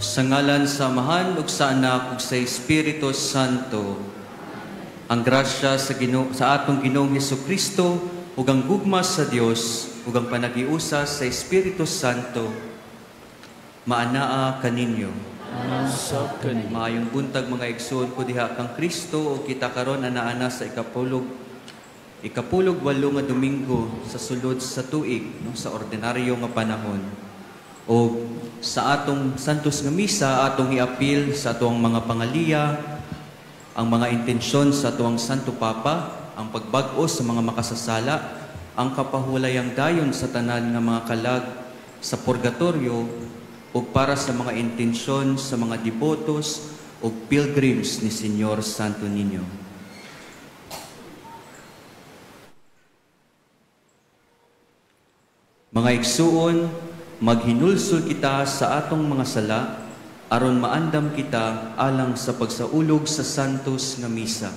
Sa ngalan sa Amahan ug sa Anak ug sa Espiritu Santo. Ang grasya sa Ginoo, sa atong Ginoong Hesukristo ug ang gugma sa Dios ug ang panagiusa sa Espiritu Santo maanaa kaninyo. Sa kaninyo. Maayong buntag, mga igsoon ko diha kang Kristo, ug kita karon ana-ana sa ikapulog walo nga Domingo sa sulod sa tuig, no, sa ordinaryo nga panahon. O sa atong Santos nga Misa, atong iapil sa atong mga pangaliya ang mga intensyon sa atuang Santo Papa, ang pagbag-o sa mga makasasala, ang kapahulayang dayon sa tanan nga mga kalag sa purgatorio, ug para sa mga intensyon sa mga debotos ug pilgrims ni Señor Santo Niño. Mga igsuon, maghinulsol kita sa atong mga sala aron maandam kita alang sa pagsaulog sa Santos nga Misa.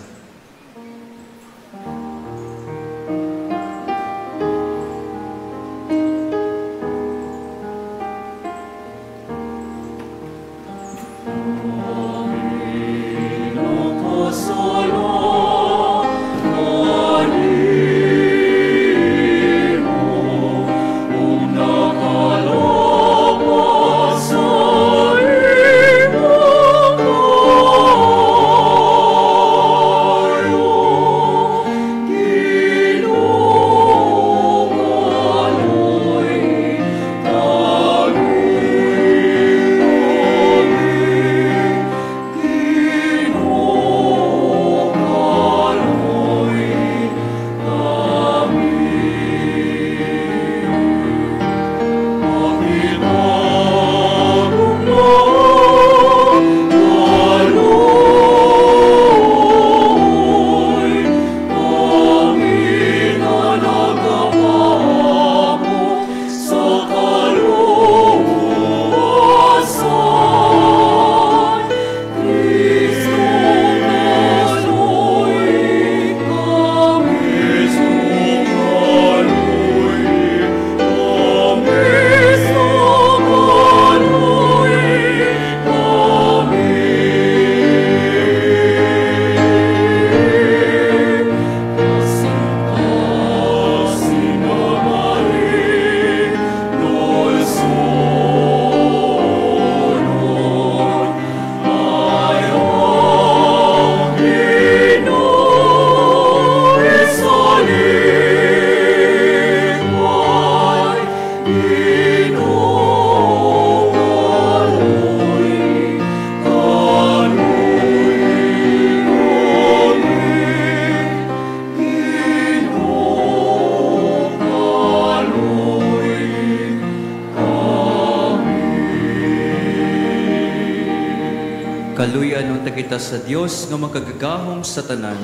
Kaluyan unta kita sa Dios nga makagagahom sa tanan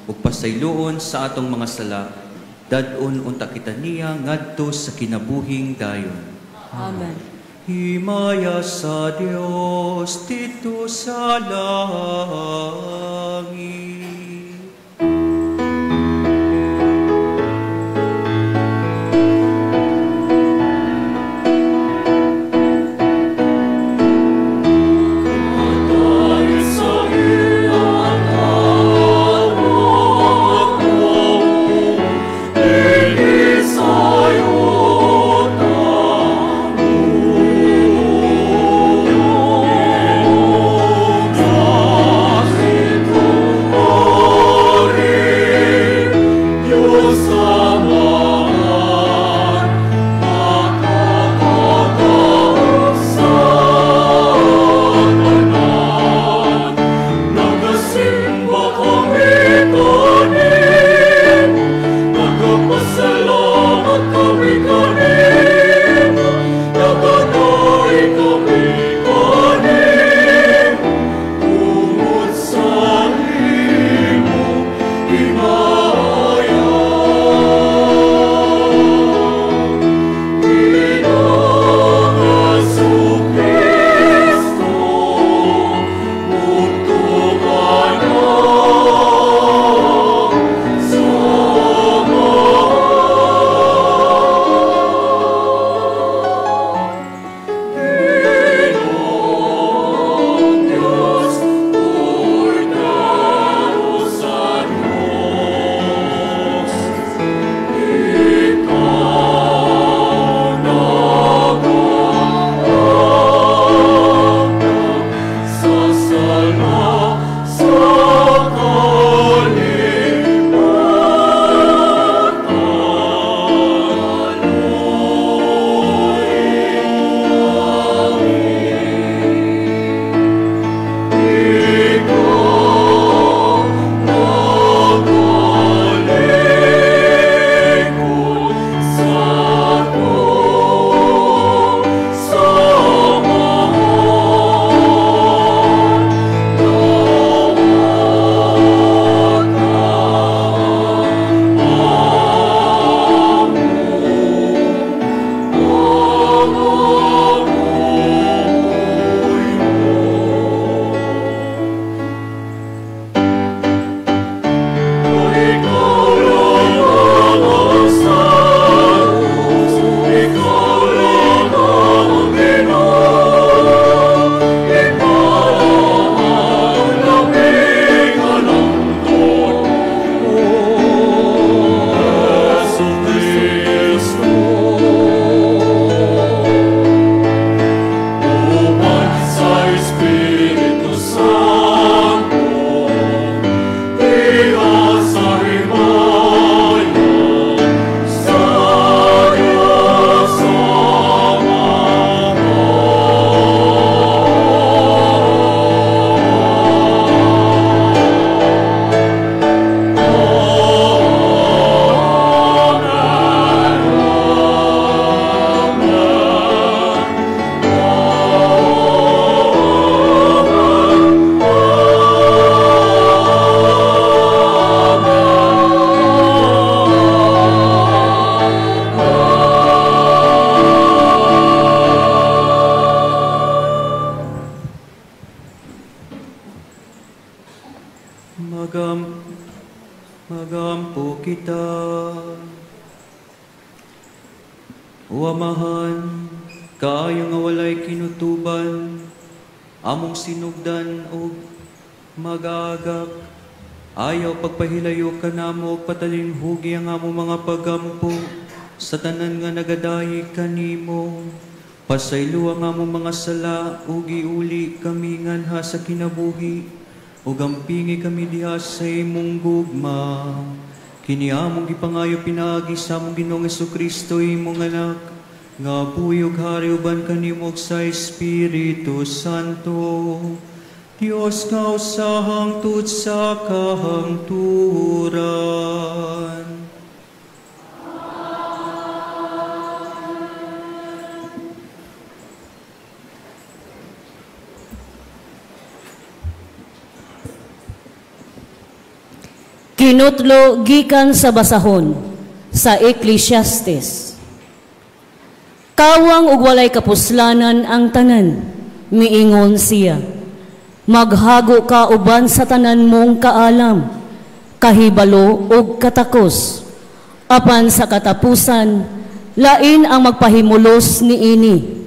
ug pasayloon sa atong mga sala, dad-on unta kita niya ngadto sa kinabuhing dayon. Amen. Himaya sa Dios didto sa langit. Oh. Magampo kita. O Amahan, kaayo nga walay kinutuban, among sinugdan og mag-aagak, ayaw pagpahilayo kanamo og patalinhugi ang among mga pagampo sa tanan nga nagadayi kanimo. Pasaylo ang among mga sala ug iuli kami nganha sa kinabuhi, ug ampingi kami diha sa imong gugma. Kini among gipangayo pinaagi sa among Ginoong Hesukristo, imong anak, nga buhi ug hari uban kanimo ug sa Espiritu Santo, Dios nga usa hangtod sa kahangturan. Kinutlo gikan sa basahon sa Ecclesiastes. Kawang ug walay kapuslanan ang tanan, miingon siya. Maghago ka uban sa tanan mong kaalam, kahibalo ug katakos. Apan sa katapusan, lain ang magpahimulos niini.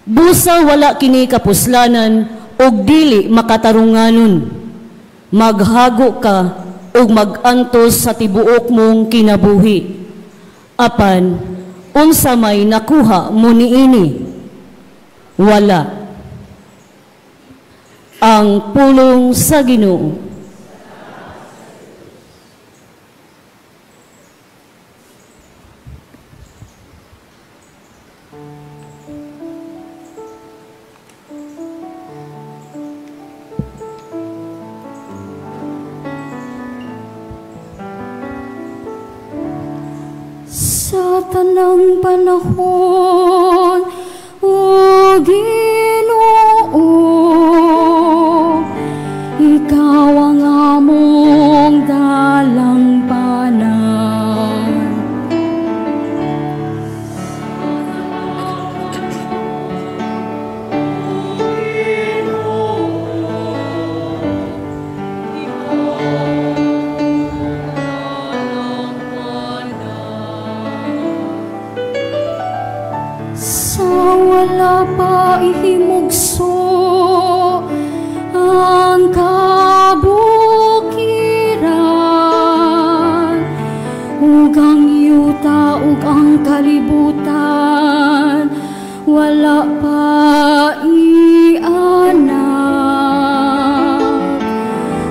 Busa wala kini kapuslanan ug dili makatarunganon. Maghago ka ug magantos sa tibuok mong kinabuhi. Apan, unsa may nakuha mo niini? Wala. Ang pulong sa Ginoo. Sa tanang panahon, O Ginoo, ikaw ang among dalangpanan. Sa wala pa ihimugso ang kabukiran, ug ang yuta ug ang kalibutan wala pa ianak.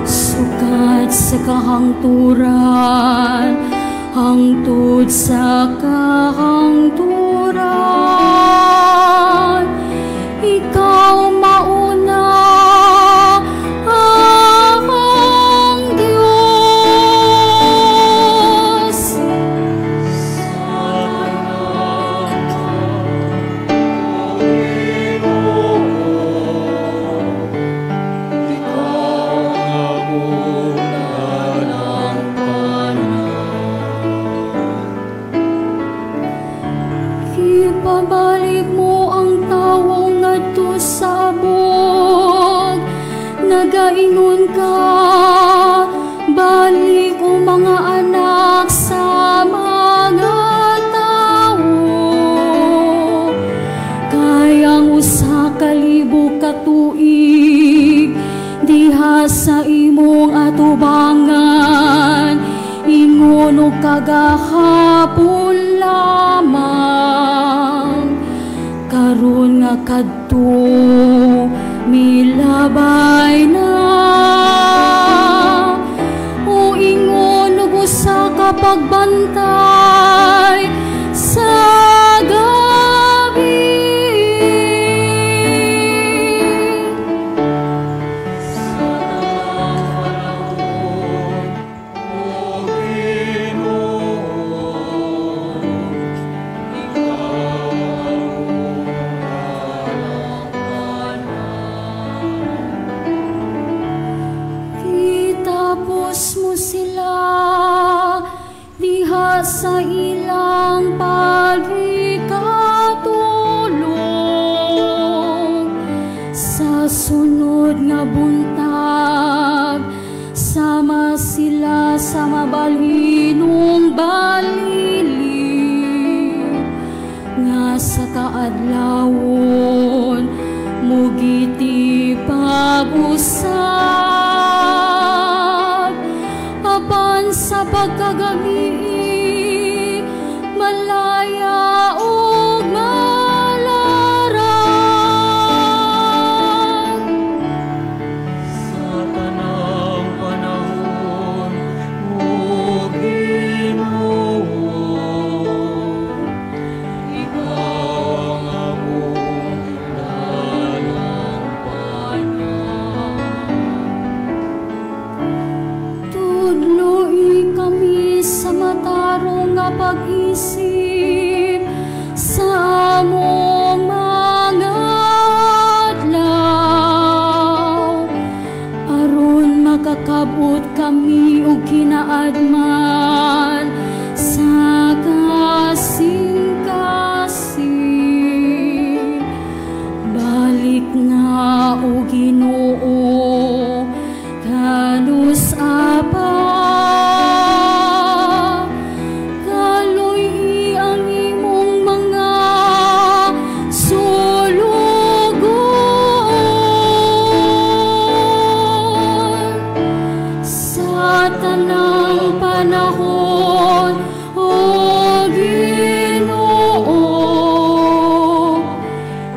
Sukad sa kahangturan hangtod sa kahangturan, ikaw mauna ang Diyos. Ipabalik mo ang tawo ngadto sa abog, nagaingon ka, balik o mga anak sa mga tawo. Kay ang 1,000 ka tuig diha sa imong atubangan, ingon og kagahapon lamang. Karon nga kadto milabay na, o ingon og usa ka pagbantay sa gabi. Gitapos mo sila diha sa ilang pagikatulong. Sa sunod nga buntag sa sa mabalhinong balili nga sa kaadlawon mugiti pag-usab apan sa pagkagabi malaya ug malarang. Sa tanang panahon, O Ginoo, ikaw ang among dalampanan. Tudloi kami sa matarong nga pag-isip sa among mga adlaw, aron makakabot kami og kinaadman sa kasing-kasing. Balik na, O Ginoo, kanus apa, kaloy ang imong mga sulugoon. Sa tanang panahon, O Ginoo,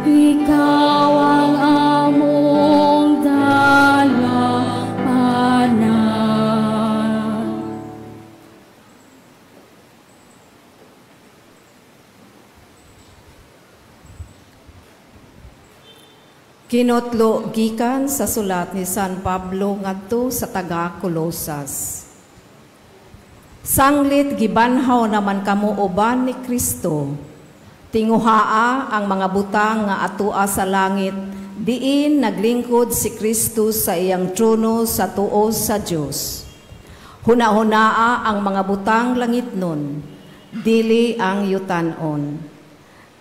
ikaw ang among dalampanan. Kinotlo gikan sa sulat ni San Pablo ngadto sa taga Colosas. Sanglit gibanhaw naman kamo uban ni Kristo. Tinguhaa ang mga butang nga atua sa langit, diin naglingkod si Kristo sa iyang trono sa tuo sa Dios. Hunahunaa ang mga butang langitnon, dili ang yutanon.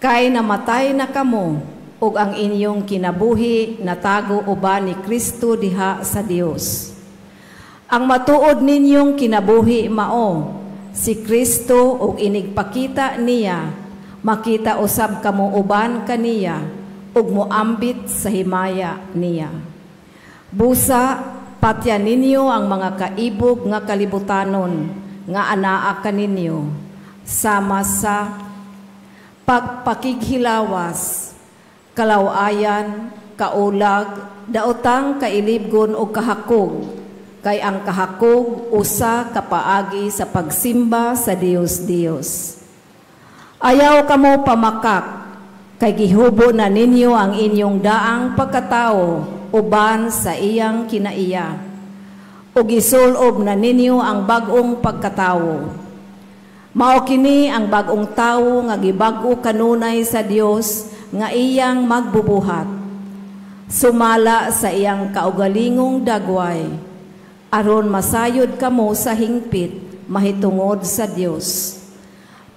Kay namatay na kamo, ug ang inyong kinabuhi natago uban ni Kristo diha sa Dios. Ang matuod ninyong kinabuhi mao si Kristo ug inigpakita niya, makita usab kamo uban kaniya ug moambit sa himaya niya. Busa patya ninyo ang mga kaibog nga kalibutanon nga anaa kaninyo, sama sa pagpakighilawas, kalawayan, kaulag, daotang kailibgon o kahakog, kay ang kahakog usa ka paagi sa pagsimba sa Dios-Dios. Ayaw kamo pamakak, kay gihubo na ninyo ang inyong daang pagkatao uban sa iyang kinaiya, o gisulob na ninyo ang bag-ong pagkatao. Mao kini ang bag-ong tawo nga gibag-o kanunay sa Dios nga iyang magbubuhat, sumala sa iyang kaugalingong dagway, aron masayod kamo sa hingpit mahitungod sa Dios.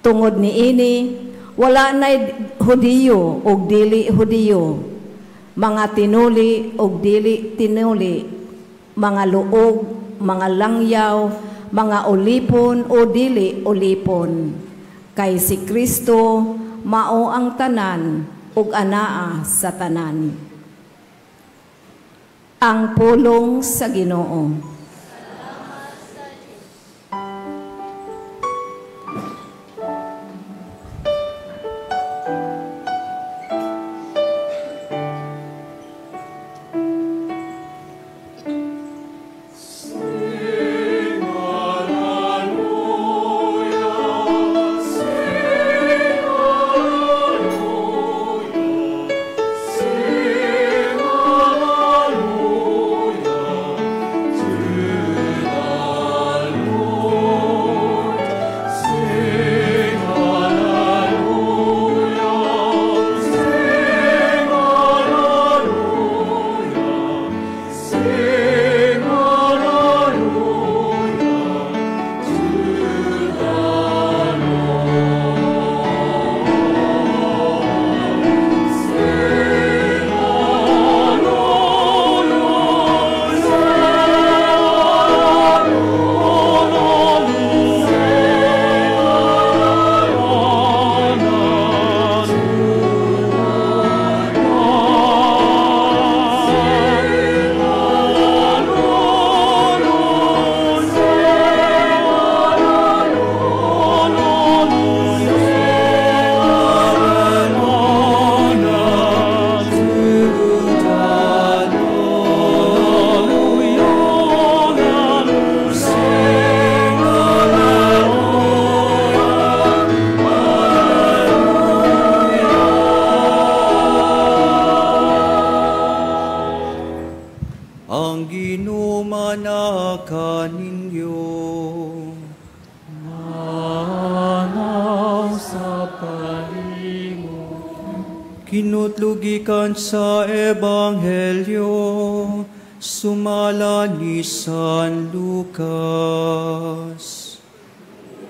Tungod niini, wala na'y Hudiyo ug dili Hudiyo, mga tinuli ug dili tinuli, mga luog, mga langyaw, mga ulipon o dili ulipon. Kay si Kristo mao ang tanan ug anaa sa tanan. Ang pulong sa Ginoo. Sing hallelujah, sing Ang Ginoo kaninyo. Manaw sa kanimo. Kinutlugikan sa Ebanghelyo sumala ni San Lucas.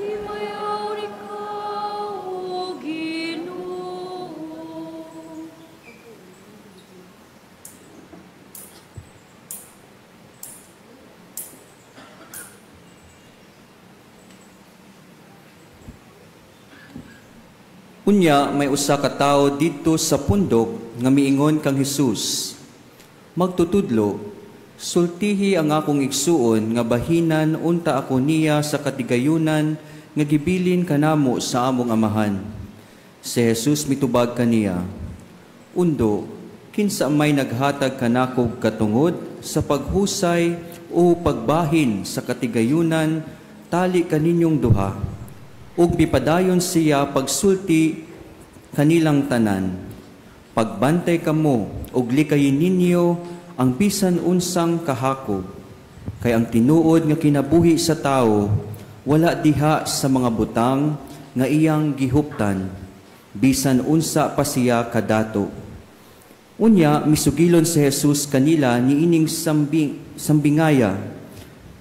Himayaw ikaw, O Ginoo. Unya may usa ka tawo didto sa pundok nga miingon kang Hesus, "Magtutudlo, sultihi ang akong igsuon nga bahinan unta ako niya sa katigayunan nga gibilin kanamo sa among amahan." Si Jesus mitubag kaniya, "Undo, kinsa may naghatag kanakog katungod sa paghusay o pagbahin sa katigayunan tali kaninyong duha?" Ug mipadayon siya pagsulti kanilang tanan, "Pagbantay kamo ug likayin ninyo ang bisan unsang kahakog, kay ang tinuod nga kinabuhi sa tawo wala diha sa mga butang nga iyang gihuptan, bisan unsa pa siya kadato." Unya misugilon si Jesus kanila niining sambingaya,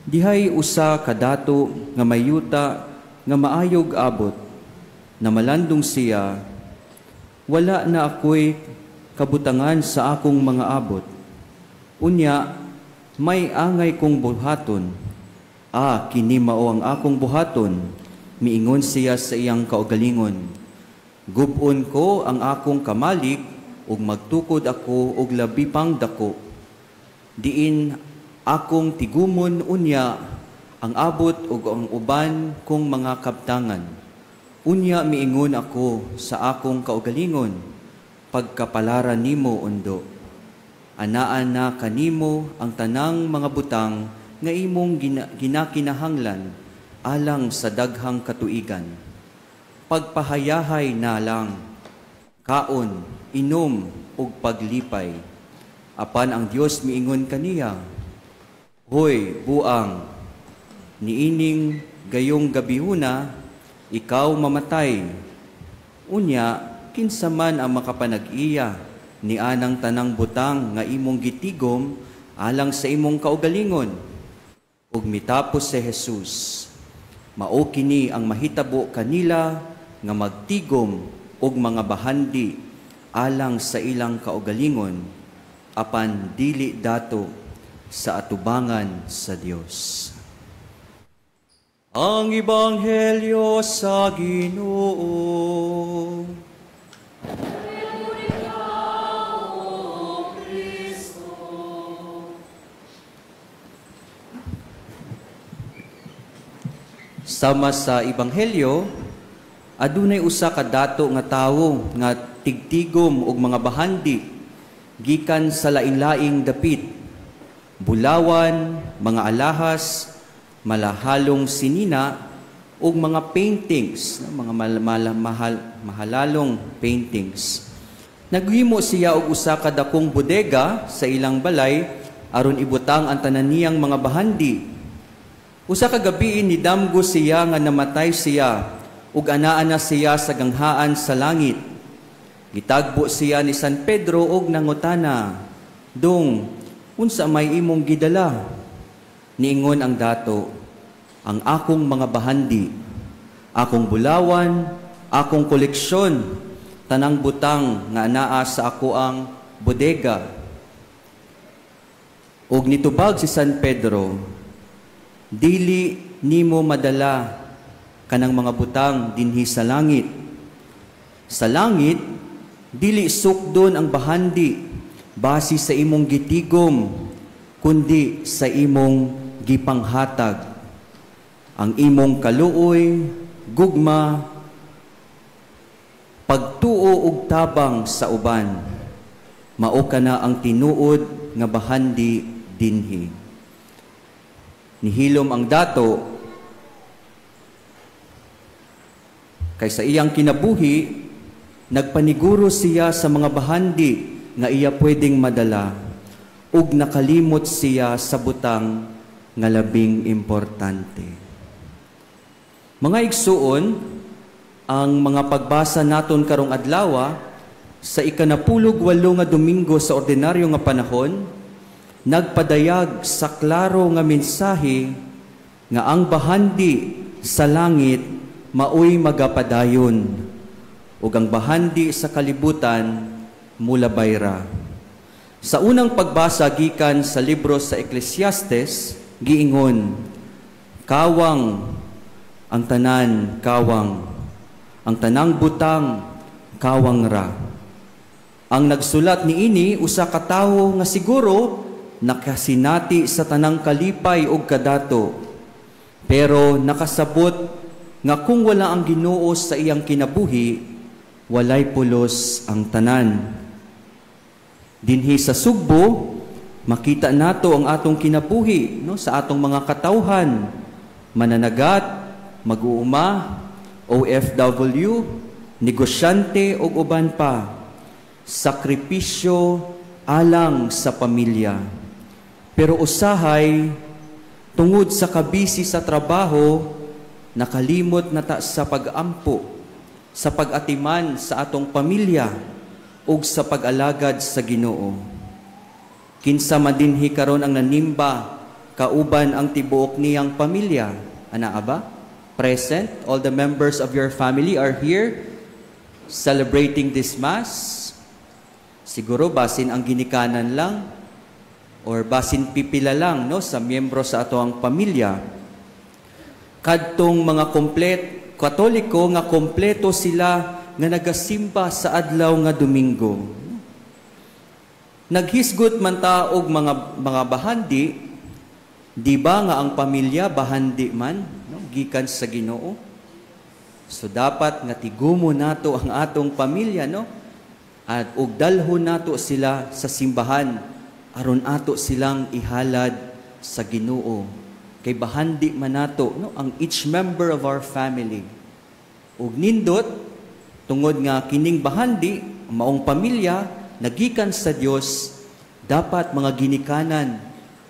"Dihay usa kadato nga mayuta nga maayog abot, namalandong siya, wala na ako'y kabutangan sa akong mga abot. Unya, may angay kong buhaton. Ah, kini mao ang akong buhaton," miingon siya sa iyang kaugalingon. "Gub-on ko ang akong kamalig, ug magtukod ako og labi pang dako. Diin akong tigumon unya ang abot ug ang uban kong mga kabtangan. Unya miingon ako sa akong kaugalingon, pagkapalaran nimo undo. Anaan na kanimo ang tanang mga butang nga imong ginakinahanglan alang sa daghang katuigan. Pagpahayahay na lang, kaon, inom ug paglipay." Apan ang Dios miingon kaniya, "Hoy buang, niining gayong gabihuna, ikaw mamatay. Unya, kinsa man ang makapanag-iya ni anang tanang butang nga imong gitigom alang sa imong kaugalingon?" Ug mitapos si Jesus, "Mao kini ang mahitabo kanila nga magtigom og mga bahandi alang sa ilang kaugalingon, apan dili dato sa atubangan sa Dios. Ang Ebanghelyo sa Ginoo. Sama sa Ebanghelyo, adunay usa ka dato nga tawo nga tigtigom og mga bahandi gikan sa lain-laing dapit, bulawan, mga alahas, malahalong sinina ug mga paintings, mga mahalalong paintings. Naghimo siya og usa ka dakong bodega sa ilang balay aron ibutang ang tanan niyang mga bahandi. Usa ka gabii nidamgo siya nga namatay siya ug anaa na siya sa ganghaan sa langit. Gitagbo siya ni San Pedro og nangutana, "Dong, unsa may imong gidala?" Niingon ang dato, "Ang akong mga bahandi, akong bulawan, akong koleksyon, tanang butang nga anaa sa ako ang bodega." Og nitubag si San Pedro, "Dili nimo madala kanang mga butang dinhi sa langit. Sa langit, dili sukdon ang bahandi base sa imong gitigom, kundi sa imong gipanghatag. Ang imong kaluoy, gugma, pagtuo ug tabang sa uban, mao kana ang tinuod nga bahandi dinhi." Nihilom ang dato kay sa iyang kinabuhi nagpaniguro siya sa mga bahandi nga iya pwedeng madala. Ug nakalimot siya sa butang nga labing importante. Mga igsuon, ang mga pagbasa naton karong adlaw sa 18 nga Domingo sa ordinaryo nga panahon nagpadayag sa klaro nga mensahe nga ang bahandi sa langit maoy magapadayon ug ang bahandi sa kalibutan mulabay ra. Sa unang pagbasa gikan sa libro sa Ecclesiastes, giingon, "Kawang ang tanan, kawang. Ang tanang butang, kawang ra." Ang nagsulat niini usa ka tawo nga siguro nakasinati sa tanang kalipay ug kadato. Pero nakasabot nga kung wala ang Ginoo sa iyang kinabuhi, walay pulos ang tanan. Dinhi sa Sugbo, makita nato ang atong kinabuhi, no, sa atong mga katawhan, mananagat, mag-uuma, OFW, negosyante ug uban pa. Sakripisyo alang sa pamilya. Pero usahay, tungod sa kabisi sa trabaho, nakalimot na ta sa pag-ampo, sa pag-atiman sa atong pamilya ug sa pag-alagad sa Ginoo. Kinsa man dinhi karon ang nanimba kauban ang tibuok niyang pamilya? Anaa ba? Present, all the members of your family are here celebrating this Mass. Siguro basin ang ginikanan lang or basin pipila lang, no, sa miyembro sa atoang pamilya. Kadtong mga komplet Katoliko nga kompleto sila nga nagasimba sa adlaw nga Domingo. Naghisgot man ta og mga bahandi, di ba nga ang pamilya bahandi man, no, gikan sa Ginoo? So dapat nga tigumo nato ang atong pamilya, no? At ug dalhon nato sila sa simbahan aron ato silang ihalad sa Ginoo. Kay bahandi man nato, no, ang each member of our family. Ug nindot tungod nga kining bahandi maong pamilya nagikan sa Dios, dapat mga ginikanan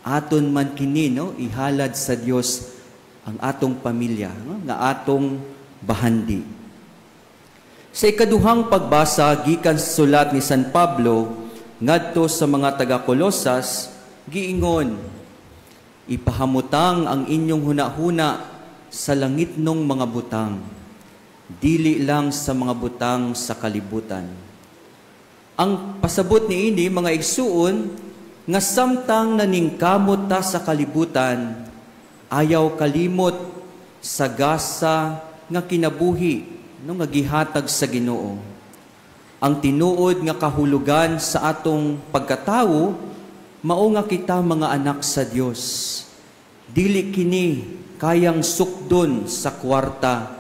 aton man kini, no, ihalad sa Dios ang atong pamilya, no, nga atong bahandi. Sa ikaduhang pagbasa gikan sa sulat ni San Pablo ngadto sa mga taga-Kolosas, giingon, "Ipahamutang ang inyong hunahuna sa langitnong mga butang, dili lang sa mga butang sa kalibutan." Ang pasabot niini, mga igsuon, nga samtang naningkamot ta sa kalibutan, ayaw kalimot sa gasa nga kinabuhi, no, nga gihatag sa Ginoo. Ang tinuod nga kahulugan sa atong pagkatawo mao nga kita mga anak sa Dios. Dili kini kayang sukdon sa kwarta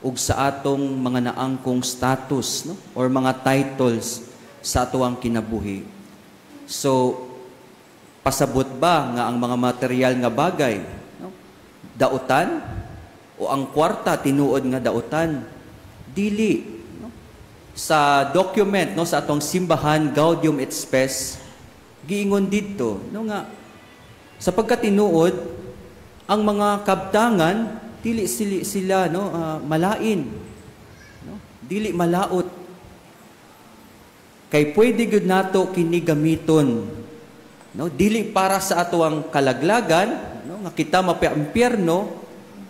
ug sa atong mga naangkong status, no, or mga titles sa atoang kinabuhi. So pasabot ba nga ang mga material nga bagay, no, dautan, o ang kwarta tinuod nga dautan? Dili, no? Sa document, no, sa atong simbahan Gaudium et Spes, giingon didto, no, nga sa pagkatinuod ang mga kabtangan dili sila, no, malain, no, dili malaot, kay pwede gyud nato kini gamiton, no, dili para sa atoang kalaglagan, no, nga kita mapaimpyerno,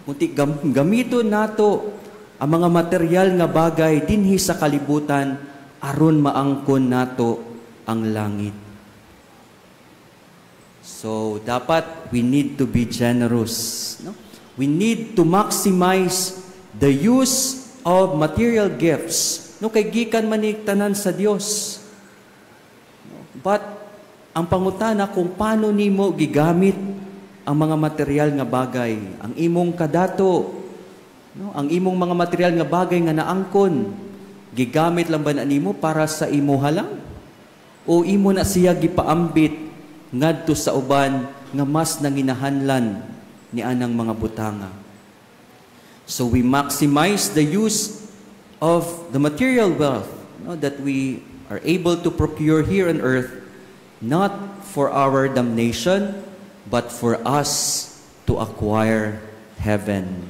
kundi gamiton nato ang mga material nga bagay dinhi sa kalibutan aron maangkon nato ang langit. So dapat we need to be generous, no? We need to maximize the use of material gifts. No, kay gikan man ni tanan sa Dios. No? But ang pangutana kung paano nimo gigamit ang mga material nga bagay, ang imong kadato, no, ang imong mga material nga bagay nga naangkon, gigamit lang ba na nimo para sa imuha lang? O imo na siya gipaambit ngadto sa uban nga mas nanginahanlan ni anang mga butanga? So we maximize the use of the material wealth, no, that we are able to procure here on earth. not for our damnation, but for us to acquire heaven.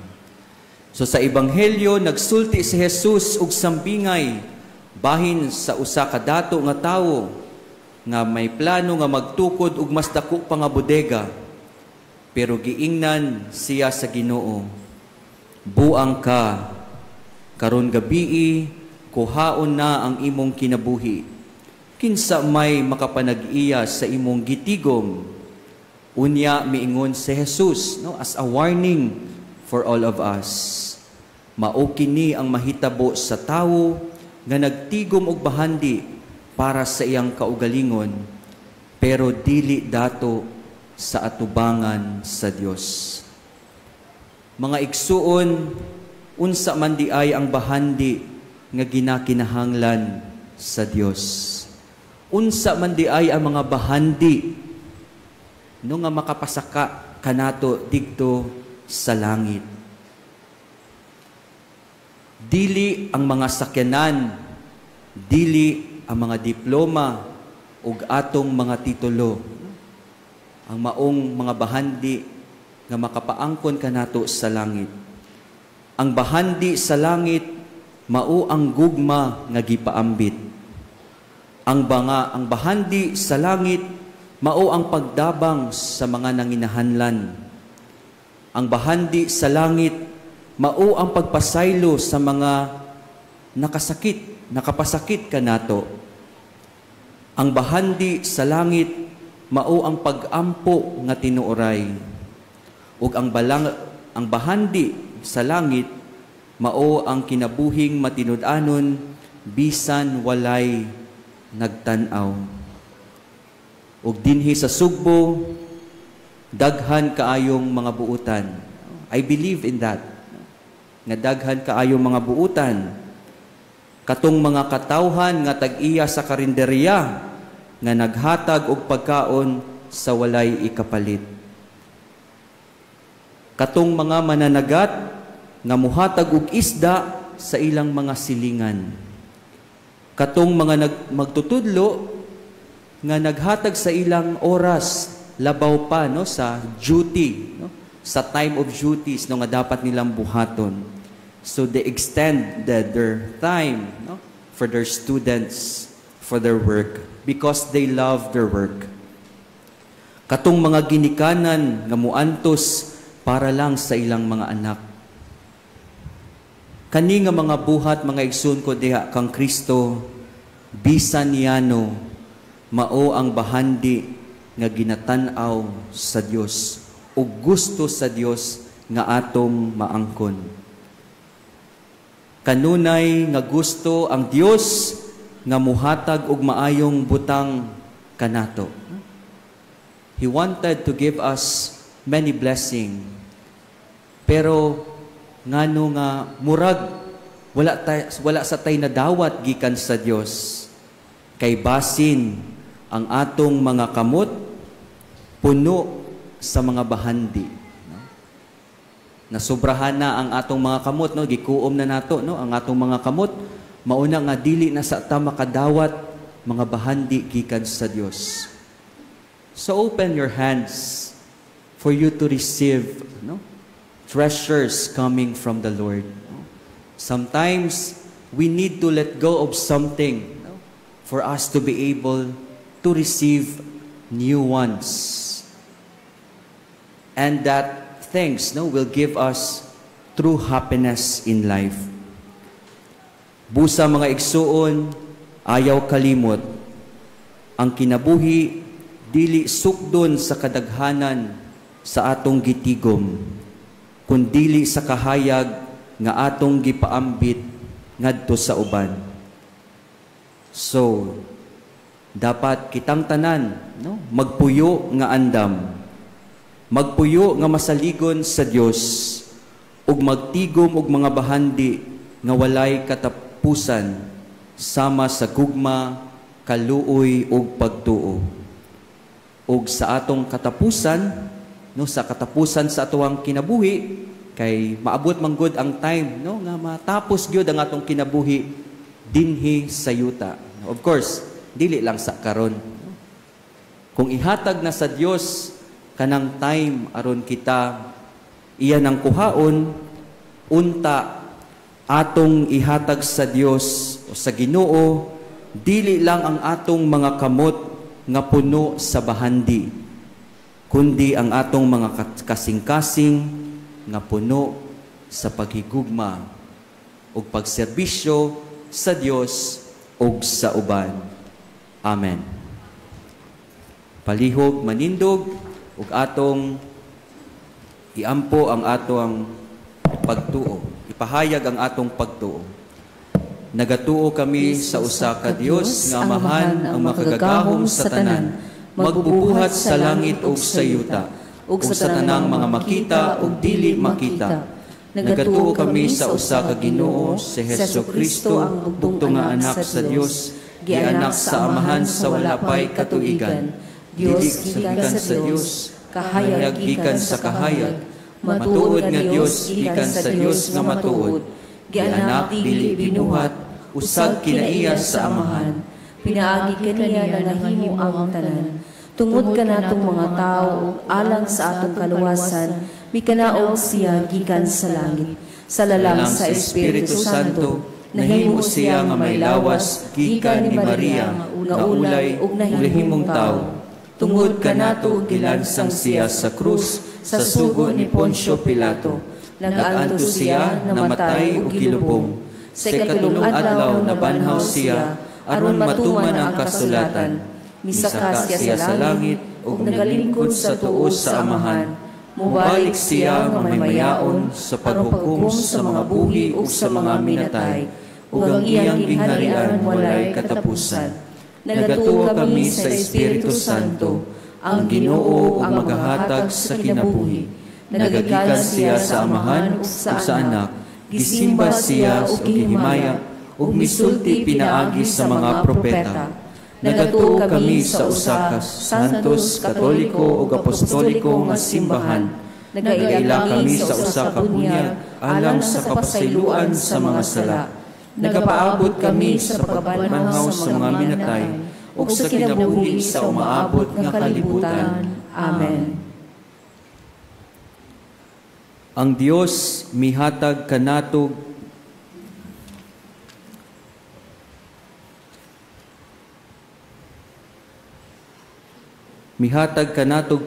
So sa Ebanghelyo, nagsulti si Jesus og sambingay bahin sa usa ka dato nga tawo nga may plano nga magtukod og mas dako pa nga bodega. Pero giingnan siya sa Ginoo, "Buang ka, karon gabii kuhaon na ang imong kinabuhi. Kinsa may makapanag-iya sa imong gitigom?" Unya miingon si Jesus, no, as a warning for all of us. Mao kini ang mahitabo sa tawo nga nagtigom og bahandi para sa iyang kaugalingon, pero dili dato sa atubangan sa Dios. Mga igsuon, unsa man diay ang bahandi nga ginakinahanglan sa Dios? Unsa man diay ang mga bahandi, no, nga makapasaka kanato didto sa langit? Dili ang mga sakyanan, dili ang mga diploma ug atong mga titulo ang maong mga bahandi nga makapaangkon kanato sa langit. Ang bahandi sa langit mao ang gugma nga gipaambit. Ang bahandi sa langit mao ang pagdabang sa mga nanginahanglan. Ang bahandi sa langit mao ang pagpasaylo sa mga nakasakit, nakapasakit kanato. Ang bahandi sa langit mao ang pag-ampo nga tinuoray. Ug ang bahandi sa langit mao ang kinabuhing matinud-anon bisan walay nagtan-aw. Ug dinhi sa Sugbo, daghan kaayong mga buutan. I believe in that. Nga daghan kaayong mga buutan. Katong mga katawhan nga tag-iya sa karinderya nga naghatag og pagkaon sa walay ikapalit. Katong mga mananagat nga muhatag og isda sa ilang mga silingan. Katong mga magtutudlo nga naghatag sa ilang oras labaw pa, no, sa duty, no, sa time of duties, no, nga dapat nilang buhaton. So they extend their time, no, for their students, for their work, because they love their work. Katong mga ginikanan nga muantos para lang sa ilang mga anak. Kani nga mga buhat, mga igsoon ko diha kang Kristo, bisan yano, mao ang bahandi nga ginatan-aw sa Dios o gusto sa Dios nga atong maangkon. Kanunay nga gusto ang Dios nga muhatag og maayong butang kanato. He wanted to give us many blessing. Pero ngano nga murag wala sa tay nadawat gikan sa Dios, kay basin ang atong mga kamot puno sa mga bahandi, no? Nasobrahan na ang atong mga kamot, no, gikuom na nato, no, ang atong mga kamot. Mauna nga dili na sa ta makadawat mga bahandi gikan sa Dios. So open your hands for you to receive, no, treasures coming from the Lord. Sometimes we need to let go of something, no, for us to be able to receive new ones. And that things, no, will give us true happiness in life. Busa, mga igsuon, ayaw kalimot, ang kinabuhi dili sukdon sa kadaghanan sa atong gitigom, kundili sa kahayag nga atong gipaambit ngadto sa uban. So, dapat kitang tanan, no, magpuyo nga andam, magpuyo nga masaligon sa Dios ug magtigom og mga bahandi nga walay katapusan sama sa gugma, kaluoy ug pagtuo. Ug sa atong katapusan, no, sa katapusan sa atoang kinabuhi, kay maabot man gud ang time, no, nga matapos gyud ang atong kinabuhi dinhi sa yuta. Of course, dili lang sa karon. Kung ihatag na sa Dios kanang time aron kita iya nang kuhaon, unta atong ihatag sa Dios o sa Ginoo, dili lang ang atong mga kamot nga puno sa bahandi, kundi ang atong mga kasing-kasing nga puno sa paghigugma ug pagserbisyo sa Dios ug sa uban. Amen. Palihog manindog ug atong iampo ang atong pagtuo, ipahayag ang atong pagtuo. Nagatuo kami sa usa ka Dios nga Amahan, ang makagagahom sa tanan, magbubuhat sa langit ug sa yuta, ug sa tanang mga makita ug dili makita. Nagatuo kami sa usa ka Ginoo, si Hesus Kristo, bugtong nga anak sa Dios, gianak sa Amahan sa wala pay katuigan, Dios gikan sa Dios, kahayag gikan sa kahayag, matuod nga Dios gikan sa Dios nga matuod, gianak dili binuhat, usag kinaiya sa Amahan, pinaagi kaniya nga nahimo ang tanan. Tungod kanatong mga tawo ug alang sa atong kaluwasan, mikanaog siya gikan sa langit, sa lalang sa Espiritu Santo, nahimo siya nga may lawas gikan ni Maria, nga ulay ug nahimong tawo. Tungod kanato gilansang siya sa krus sa sugo ni Poncio Pilato. Nag-antos siya, namatay ug gilubong. Sa ikatulong adlaw nabanhaw siya aron matuman ang kasulatan. Misaka siya sa langit ug nagalingkod sa tuo sa Amahan. Mubalik siya nga maymayaon sa paghukom sa mga buhi ug sa mga minatay, ug ang iyang gingharian walay katapusan. Nagatuo kami sa Espiritu Santo, ang Ginoo ug magahatag sa kinabuhi. Nagagikan siya sa Amahan ug sa Anak, gisimba siya ug gihimaya, ug misulti pinaagi sa mga propeta. Nagatuo kami sa usa ka Santos, Katoliko ug Apostoliko nga simbahan. Nagaila kami sa usa ka bunyag alang sa kapasayloan sa mga sala. Nagapaabot kami sa pagbanhaw sa mga minatay ug sa kinabuhi sa umaabot nga kalibutan. Amen. Ang Dios mihatag kanatog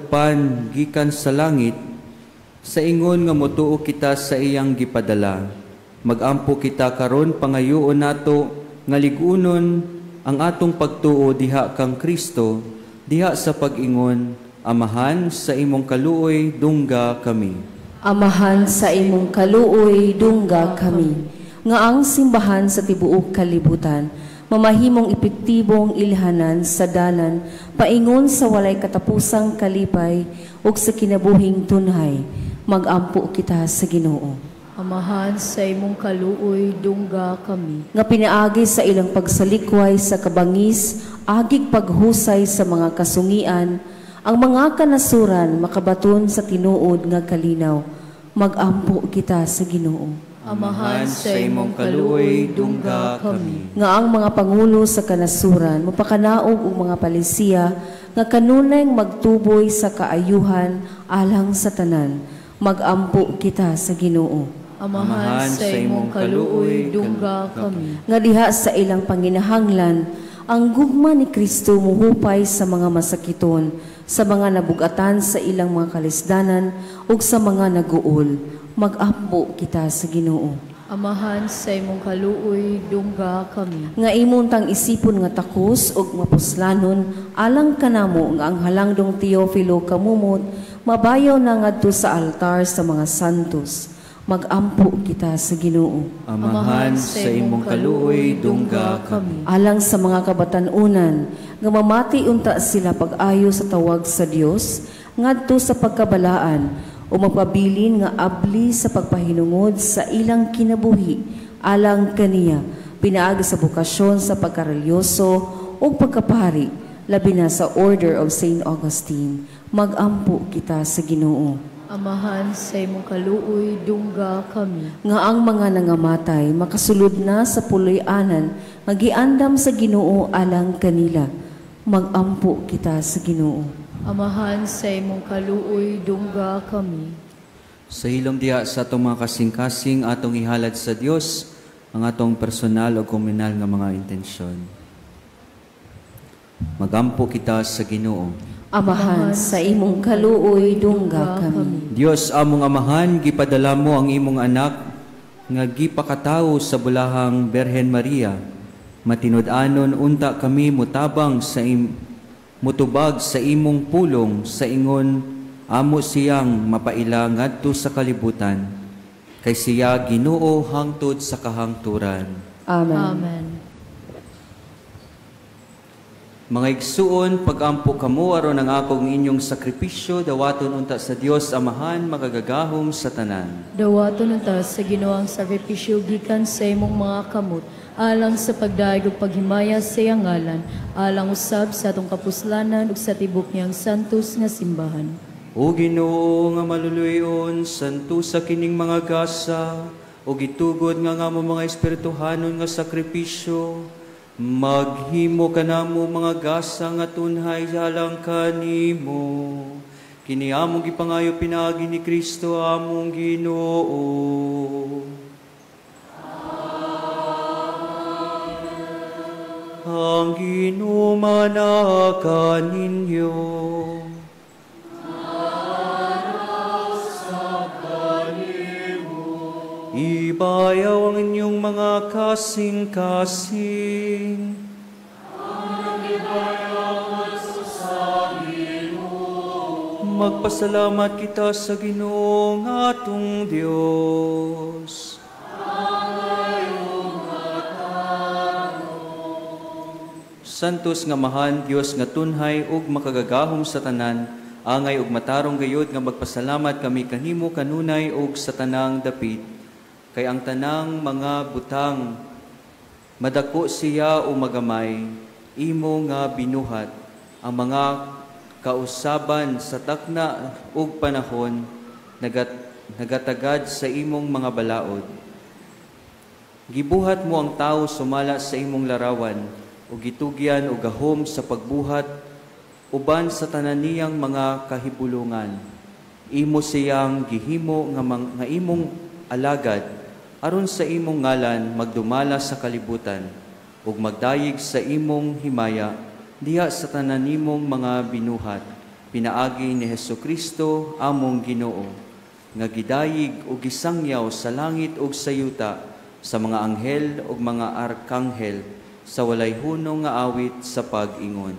pan gikan sa langit, sa ingon nga motuo kita sa iyang gipadala. Magampo kita karon, pangayoon nato nga lig-unon ang atong pagtuo diha kang Kristo, diha sa pag-ingon, Amahan, sa imong kaluoy dungga kami. Amahan, sa imong kaluoy dungga kami. Nga ang simbahan sa tibuok kalibutan mamahimong epektibong ilhanan sa dalan paingon sa walay katapusang kalipay ug sa kinabuhing tunhay. Magampo kita sa Ginoo. Amahan, sa imong kaluoy dungga kami. Nga pinaagi sa ilang pagsalikway sa kabangis, agig paghusay sa mga kasungian, ang mga kanasuran makabaton sa tinuod nga kalinaw. Magampo kita sa Ginoo. Amahan, sa imong kaluoy dungga kami. Nga ang mga pangulo sa kanasuran mapakanaog og mga palisiya nga kanunay magtuboy sa kaayuhan alang sa tanan. Magampo kita sa Ginoo. Amahan, sa imong kaluoy dungga kami. Nga diha sa ilang panginahanglan, ang gugma ni Kristo muhupay sa mga masakiton, sa mga nabugatan sa ilang mga kalisdanan ug sa mga naguol. Magampo kita sa Ginoo. Amahan, sa imong kaluoy dungga kami. Nga imong tang isipon nga takos ug mapuslanon alang kanamo nga ang halangdong Teofilo kamumot mabayaw na ngadto sa altar sa mga santos. Magampo kita sa Ginoo. Amahan, sa imong kaluoy dungga kami. Alang sa mga kabatan-unan nga mamati unta sila pag-ayo sa tawag sa Dios ngadto sa pagkabalaan o magpabilin nga abli sa pagpahinungod sa ilang kinabuhi alang kaniya, pinaagi sa bokasyon sa pagkarelyoso o pagkapari, labi na sa Order of St. Augustine. Magampo kita sa Ginoo. Amahan, sa imong kaluoy dungga kami. Nga ang mga nangamatay makasulod na sa puloy-anan nga giandam sa Ginoo alang kanila. Magampo kita sa Ginoo. Amahan, sa imong kaluoy, dungga kami. Sa hilom diha sa atong mga kasing-kasing, atong ihalad sa Dios ang atong personal o komunal nga mga intensyon. Magampo kita sa Ginoo. Amahan, sa imong kaluoy, dungga kami. Dios among Amahan, gipadala mo ang imong anak nga gipakatawo sa bulahang Berhen Maria. Matinud-anon unta kami mutabang sa mutubag sa imong pulong sa ingon amo siyang mapaila ngadto sa kalibutan. Kay siya Ginoo hangtod sa kahangturan. Amen. Amen. Mga igsuon, pagampo kamo aron ang akong inyong sakripisyo, dawaton unta sa Dios Amahan makagagahom sa tanan. Dawaton unta sa Ginoo ang sakripisyo gikan sa imong mga kamot, alang sa pagdayeg ug paghimaya sa iyang ngalan, alang usab sa atong kapuslanan ug sa tibok niyang santos nga simbahan. O Ginoo nga maluluyon, santusa kining mga gasa, o gitugod nga nga mo mga espirituhanon nga sakripisyo, maghimo ka namo mga gasa nga tunhay alang kanimo. Kini among gipangayo pinaagi ni Kristo among Ginoo. Amen. Ang Ginoo manaka ninyo. Ibayaw ang inyong mga kasing-kasing. Magpasalamat kita sa Ginoong atong Diyos. Santos nga Amahan, Dios nga tunhay ug makagagahom sa tanan, angay ug matarong gayod nga magpasalamat kami kanimo kanunay ug sa tanang dapit. Kay ang tanang mga butang madako siya o magamay, imo nga binuhat ang mga kausaban sa takna ug panahon nagatagad sa imong mga balaod. Gibuhat mo ang tao sumala sa imong larawan ug gitugyan og gahom sa pagbuhat uban sa tanan niyang mga kahibulungan. Imo siyang gihimo nga imong alagad aron sa imong ngalan magdumala sa kalibutan ug magdayeg sa imong himaya diha sa tanan nimong mga binuhat, pinaagi ni Hesukristo among Ginoo, nga gidayeg ug gisangyaw sa langit ug sa yuta sa mga anghel ug mga arkanghel sa walay hunong nga awit sa pag-ingon.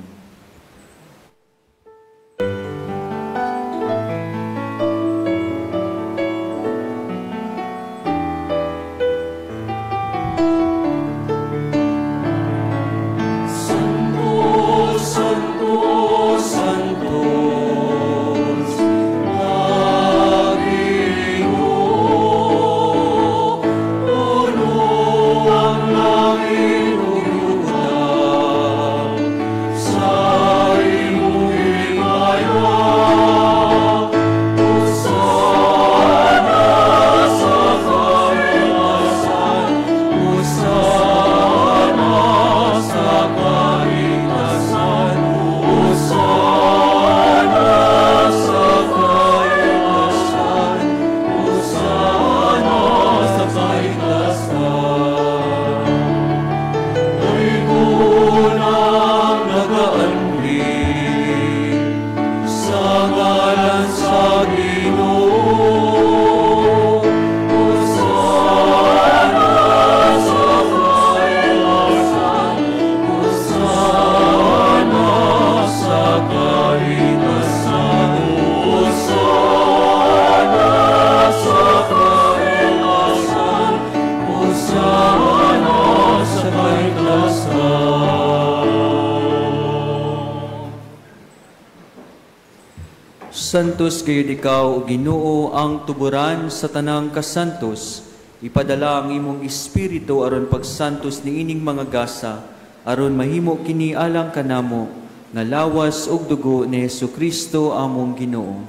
Santos gayud ikaw, o Ginoo, ang tuburan sa tanang kasantos. Ipadala ang imong espiritu aron pagsantos niining mga gasa, aron mahimo kini alang kanamo nga lawas ug dugo ni Hesukristo among Ginoo.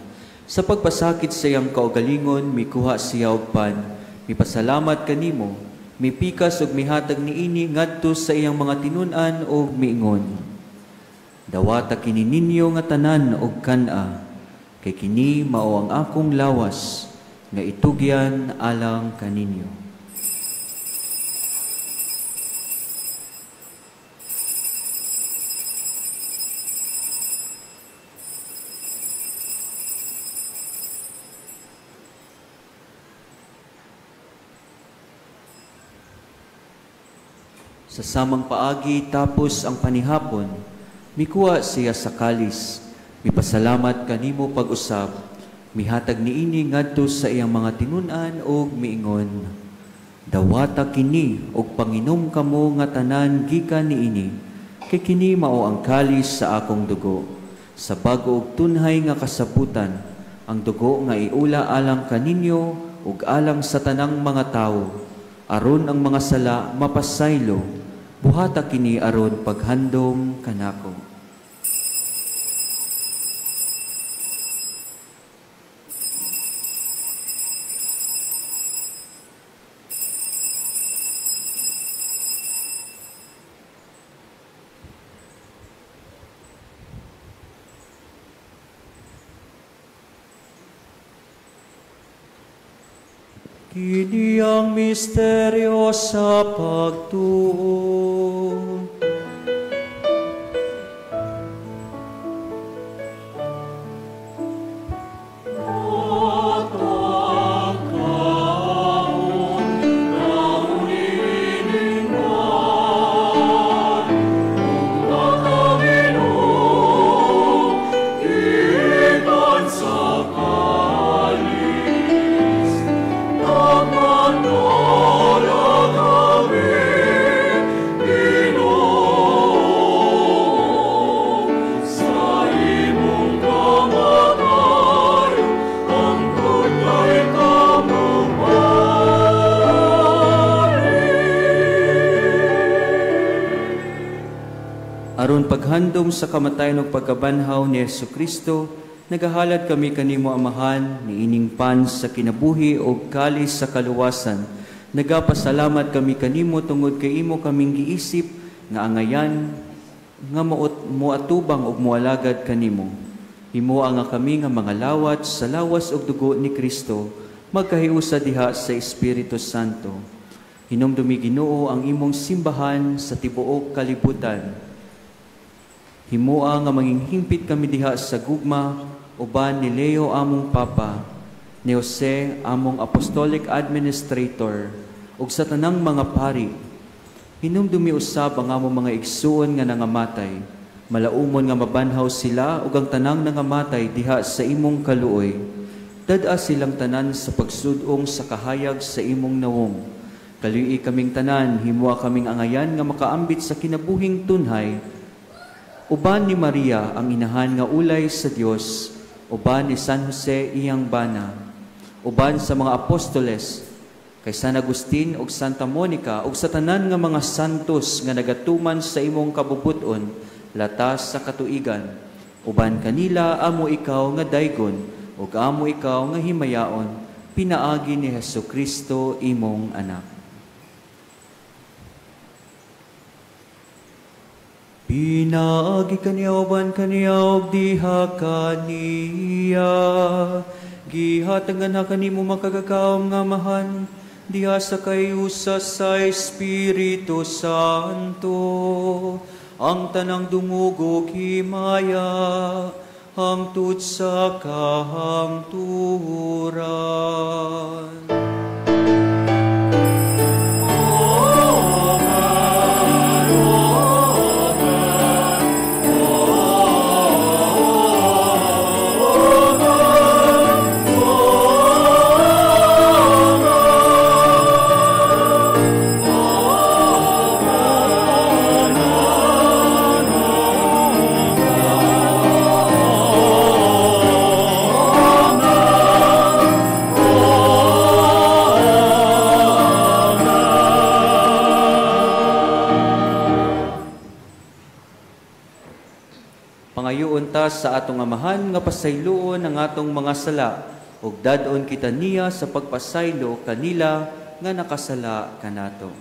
Sa pagpasakit sa iyang kaugalingon, mikuha siya og pan, mipasalamat kanimo, mipikas ug mihatag niini ngadto sa iyang mga tinun-an ug miingon. Dawata kini ninyo nga tanan og kan-a, kay kini mao ang akong lawas nga itugyan alang kaninyo. Sa samang paagi tapos ang panihapon, mikuha siya sa kalis, mipasalamat kanimo pag-usab, mihatag niini ngadto sa iyang mga tinun-an og miingon, dawata kini og panginom kamo nga tanan gikan niini, kay kini mao ang kalis sa akong dugo, sa bag-o og tunhay nga kasabutan, ang dugo nga iula alang kaninyo ug alang sa tanang mga tawo, aron ang mga sala mapasaylo. Buhata kini aron paghandom kanako. Kini ang misteryo sa pagtuo. Aron paghandom sa kamatayon ug pagkabanhaw ni Hesukristo, nagahalad kami kanimo Amahan niining pan sa kinabuhi ug kalis sa kaluwasan. Nagapasalamat kami kanimo tungod kay imo kaming giisip nga angayan nga moatubang ug moalagad kanimo. Himoa nga kami nga mga lawat sa lawas ug dugo ni Kristo, magkahiusa diha sa Espiritu Santo. Hinumdumi Ginoo ang imong simbahan sa tibuok kalibutan. Himoa nga manging hingpit kami diha sa gugma uban ni Leo among Papa, ni Jose among Apostolic Administrator, ug sa tanang mga pari. Hinumdumi usab ang among mga igsuon nga nangamatay, malaumon nga mabanhaw sila ug ang tanang nangamatay diha sa imong kaluoy. Dad-a silang tanan sa pagsudong sa kahayag sa imong nawong. Kaluoy kaming tanan, himoa kaming angayan nga makaambit sa kinabuhing tunhay. Uban ni Maria ang inahan nga ulay sa Dios, uban ni San Jose iyang bana, uban sa mga apostoles, kay San Agustin ug Santa Monica ug sa tanan nga mga santos nga nagatuman sa imong kabubut-on latas sa katuigan, uban kanila amo ikaw nga daygon ug amo ikaw nga himayaon, pinaagi ni Hesukristo imong anak. Pinaagi kaniya uban kaniya og diha kaniya, gihatangan ha kanimo makagagahom nga Amahan, diha sa kayusa sa Espiritu Santo, ang tanang dungog ug himaya, hangtod sa kahangturan. Pangayuon ta sa atong Amahan nga pasayloon ang atong mga sala ug dad-on kita niya sa pagpasaylo kanila nga nakasala kanato.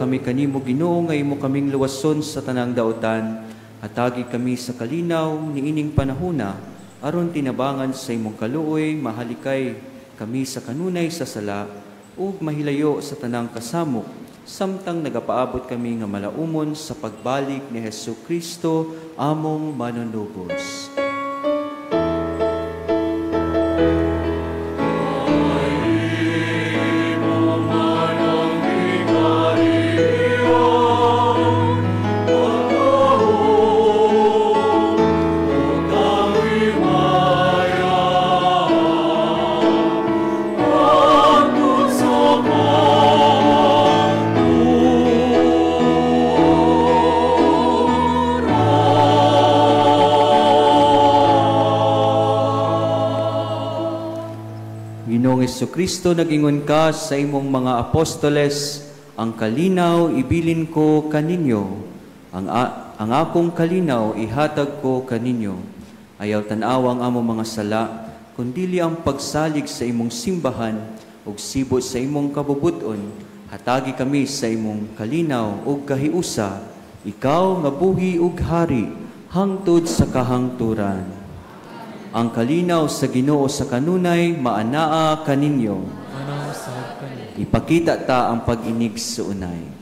kami kanimo Ginoo nga imo kaming luwason sa tanang dautan. Hatagi kami sa kalinaw niining panahona aron tinabangan sa imong kaluoy mahalikay kami sa kanunay sa sala ug mahilayo sa tanang kasamok samtang nagapaabot kami nga malaumon sa pagbalik ni Hesus Kristo among manunubos. Kristo, nagingon ka sa imong mga apostoles, ang kalinaw ibilin ko kaninyo, ang akong kalinaw ihatag ko kaninyo. Ayaw tan-aw ang among mga sala, kundili ang pagsalig sa imong simbahan ug sibot sa imong kabubut-on. Hatagi kami sa imong kalinaw ug kahiusa, ikaw nga buhi ug hari hangtod sa kahangturan. Ang kalinaw sa Ginoo sa kanunay maanaa kaninyo. Ipakita ta ang pag-inig sa unay.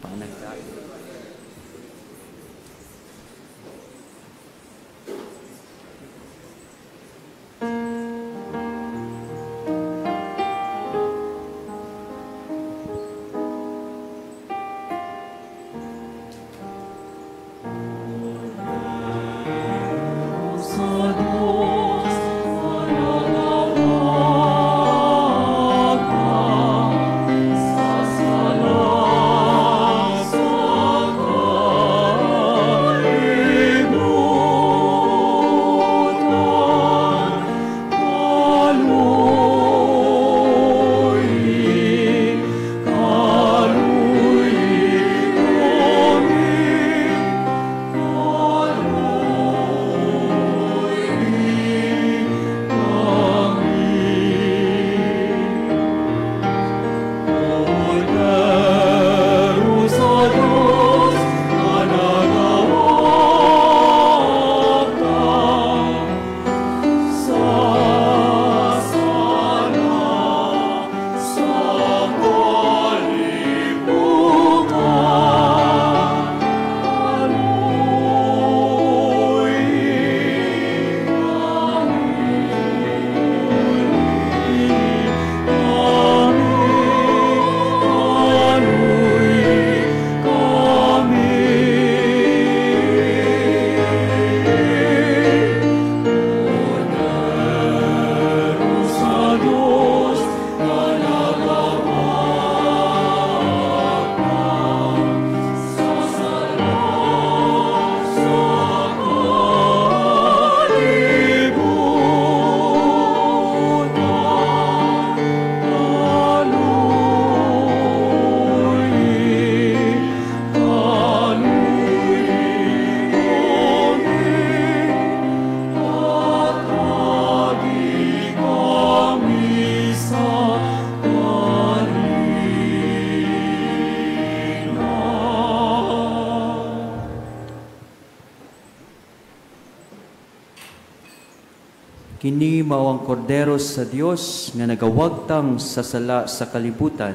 Kini mao ang kordero sa Dios nga nagawagtang sa sala sa kalibutan.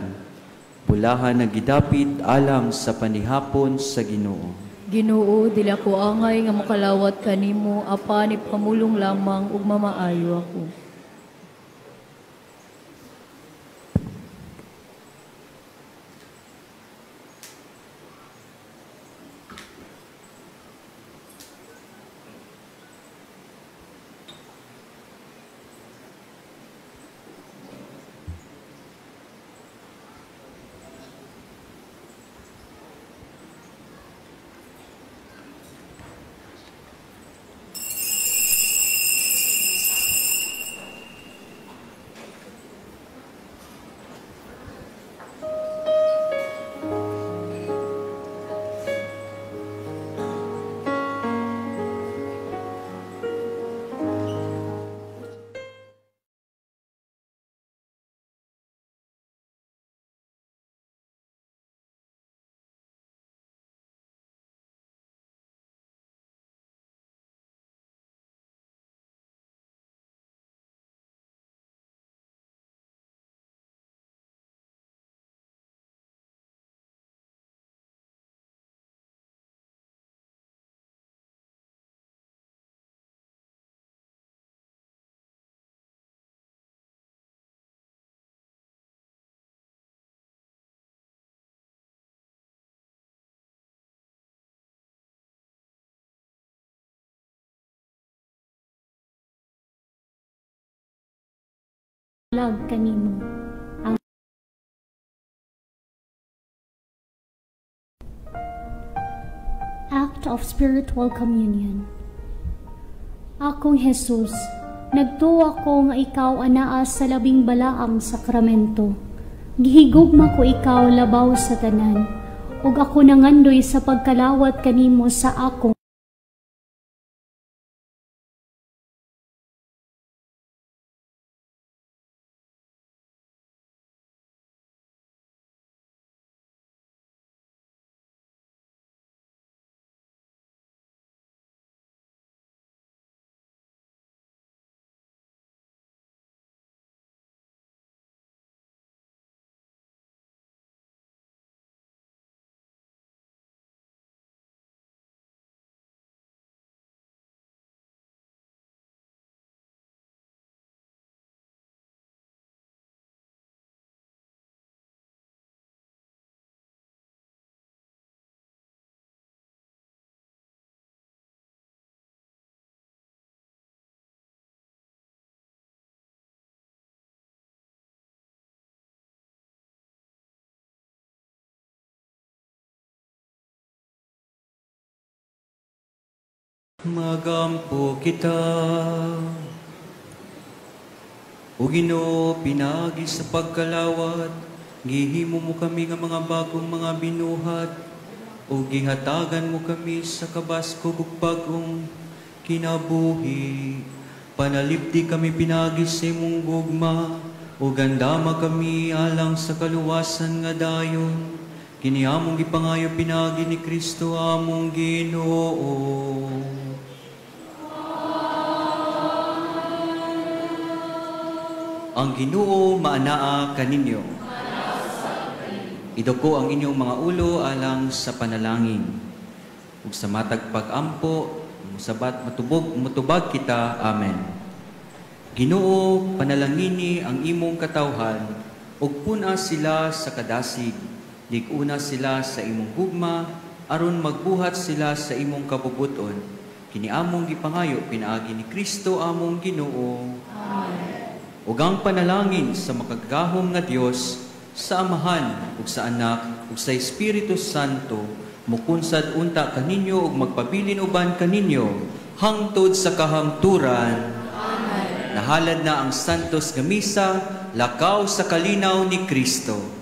Bulahan nga gidapit alang sa panihapon sa Ginoo. Ginoo, dili ako angay nga makalawat kanimo, apan ipamulong lamang ug mamaayo ako. bulag kanimo. Ang Act of Spiritual Communion. Akong Jesus, nagtuwa ko nga ikaw anaa sa labing balaang sakramento. Gihigugma ko ikaw labaw sa tanan, ug ako nangandoy sa pagkalawat kanimo sa akong Magampo kita. O Ginoo, pinaagi sa pagkalawat, gihimo mo kami nga mga bagong mga binuhat, o gihatagan mo kami sa kabaskog ug bag-ong kinabuhi. Panalipdi kami pinaagi sa imong gugma, o gandama kami alang sa kaluwasan nga dayon. Kini among gipangayo pinaagi ni Kristo among Ginoo. Ang Ginoo maanaa kaninyo. Iduko ang inyong mga ulo alang sa panalangin. Ug sa matag pag-ampo, musabat matubog mutubag kita. Amen. Ginoo, panalangini ang imong katawhan ug pun-a sila sa kadasig. Lig-una sila sa imong gugma aron magbuhat sila sa imong kabubuton. Kini among gipangayo pinaagi ni Kristo among Ginoo. Amen. Ug ang panalangin sa makagagahom nga Dios, sa Amahan ug sa Anak ug sa Espiritu Santo, mukunsad unta kaninyo ug magpabilin uban kaninyo hangtod sa kahangturan. Amen. Nahalad na ang Santos nga Misa, lakaw sa kalinaw ni Kristo.